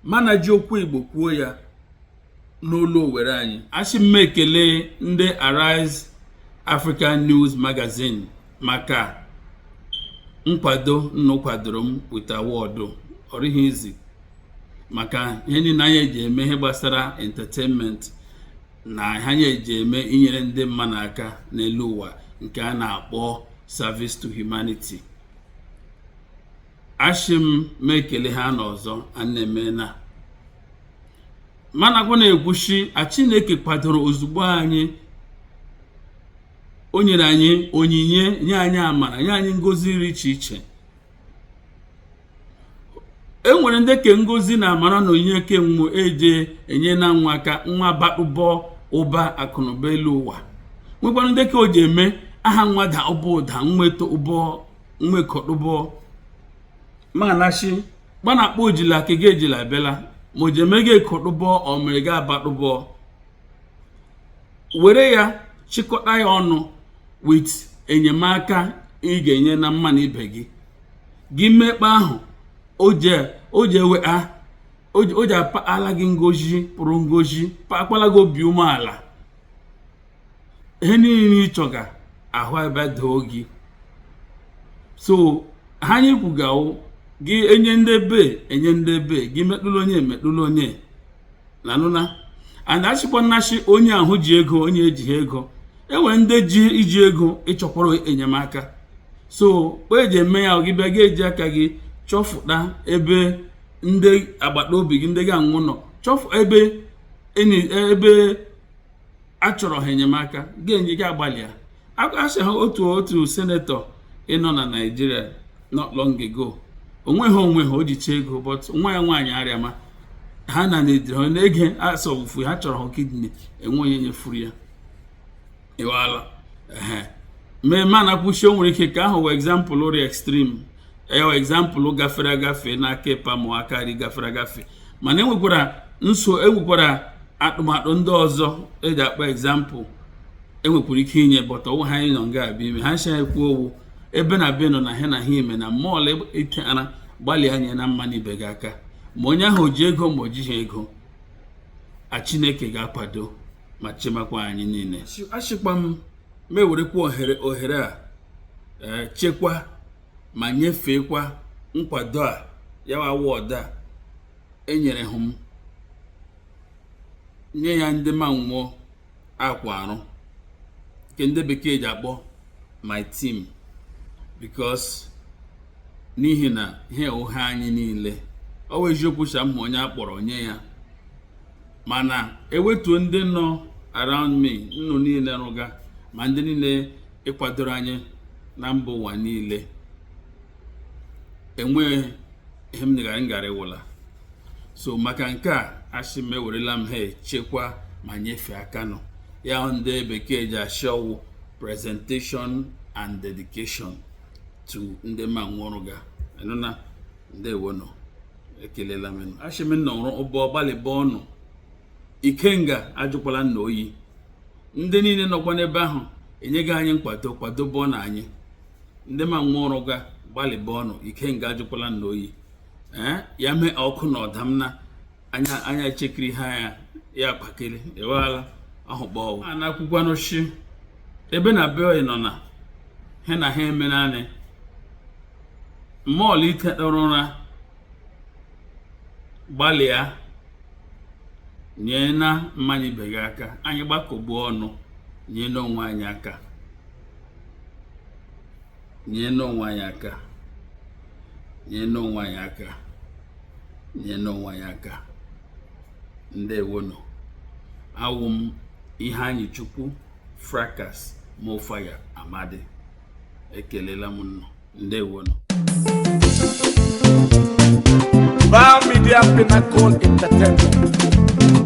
Mana ji okwu Igbo kwuo ya n'olu Owere anyị. Asị m ekele ndị Arise African News Magazine maka nkwado nnụ kwadoro m with award. Ọ rịghị easy, maka ihe niile anyị eji eme ihe gbasara entertainment na ihe anyị eji eme inyere ndị mmadụ aka n'elu ụwa, nke a na-akpọ service to humanity. Asị m m ekele ha n'ọzọ a na-eme na manakwa na-ekwuchi a. Chineke kwadoro ozugbo anyị, o nyere anyị onyinye, nye anyị amara, nye anyị ngozi dị iche iche. E nwere ndị ke ngozi na amara na onyinye ke nwo eje enye na nwa aka nwa bakpụbọ ụba akụnụba elu ụwa. Nwekwanụ ndị ke o ji eme aha nwa da ụba ụda nweta ụbọ nwekọtụbọ manachi gbana akpọ ojila ke ga ejila abịala ma o ji eme ga ekọtụbọ ọ mere ga abatụbọ. Were ya chịkọta ya ọnụ with enyemaka ị ga-enye na mma na ibe gị. Gị mmekpa ahụ o ji ewe a o ji akpala gị ngozi pụrụ ngozi akpala gị obi umeala. Ihe niile ị chọga ahụ ebe doo gị. So ha anyị kwugawo gị enye ndị be enye ndị be gị, metụlụ onye metụlụ onye na nụna and achịkwa nnachi onye ahụ ji ego, onye ejighị ego. Enwere ndị ji iji ego ịchọkwara enyemaka. So o eji eme ya, gị bịa gị eji aka gị chọfụta ebe ndị agbata obi gị, ndị ga-anwụ nọ, chọfụ ebe ebe a chọrọ ha enyemaka, ga-enye gị. Agbalịa asị ha otu senator ịnọ na Naịjirịa not long ago, onweghị onwe ha o jicha ego, but nwa ya nwaanyị arịama ha na na na-ege asọwụfu ha chọrọ ha kidney, enwe onye nyefuru ya ịwala ehe mee. Mana kwuchi o nwere ike ka ahụ wee example ri extreme, ewe example gafere agafe n'aka ịpa ma aka ri gafere agafe. Mana enwekwara nso, enwekwara atụmatụ ndị ọzọ eji akpọ example enwekwara ike inye, but ọwụ ha anyị nọ nga abịa ime ha si ekwu owu ebe na be nọ na ha na ha ime na mọọlụ ite ara. Gbalịa nye na mma na ibe gị aka, ma onye ahụ o ji ego ma o jighị ego a. Chineke ga-akwado ma chemakwa anyị niile. Achịkwa m ma ewerekwa ohere a chekwa ma nyefeekwa nkwado a, ya award a enyere hụ m, nye ya ndị ma nwụọ akwa arụ nke ndị bekee ji akpọ my team, because n'ihi na ihe ụgha anyị niile ọ bụ eziokwu cha ma onye akpọrọ nye ya, mana ewetuo ndị nọ around me, nnụ niile rụga ma ndị niile ịkwadoro anyị na mba ụwa niile, enweghị ihe m gara ngara ịwụla. So maka nke a, asị m ewerela m ha echekwa ma nyefee aka nọ ya ndị bekee ji achị ọwụ presentation and dedication to ndị ma nwụrụ ga anụna. Ndewono, ekelela m. Asị m nọrọ ụbọ gbalịba ọnụ ikenga ajụkwala nna oyi. Ndị niile nọkwa n'ebe ahụ enyeghị anyị nkwado, kwadobe na anyị ndị ma nwa ọrụ ga gbalịba ọnụ ikenga ajụkwala nna oyi. Ee, ya mee ọkụ na ọdamna anya anya echekiri ha ya ya kpakiri eweghala ahụkpọ a na-akwụkwanụ shi ebe na be nọ na ha na ha eme naanị mọọlụ itetụrụ ụra. Gbalịa nye na mmanya ibe gị aka. Anyị gbakọgbuo ọnụ nye n'onwe anyị aka, nye n'onwe anyị aka, nye n'onwe anyị aka, nye n'onwe anyị aka. Ndewonu. Awụ m Iheanyi Chukwu Fracas Mofaya Amadi. Ekelela m nnụ. Ndewonu. Val Media Pinnacle Entertainment.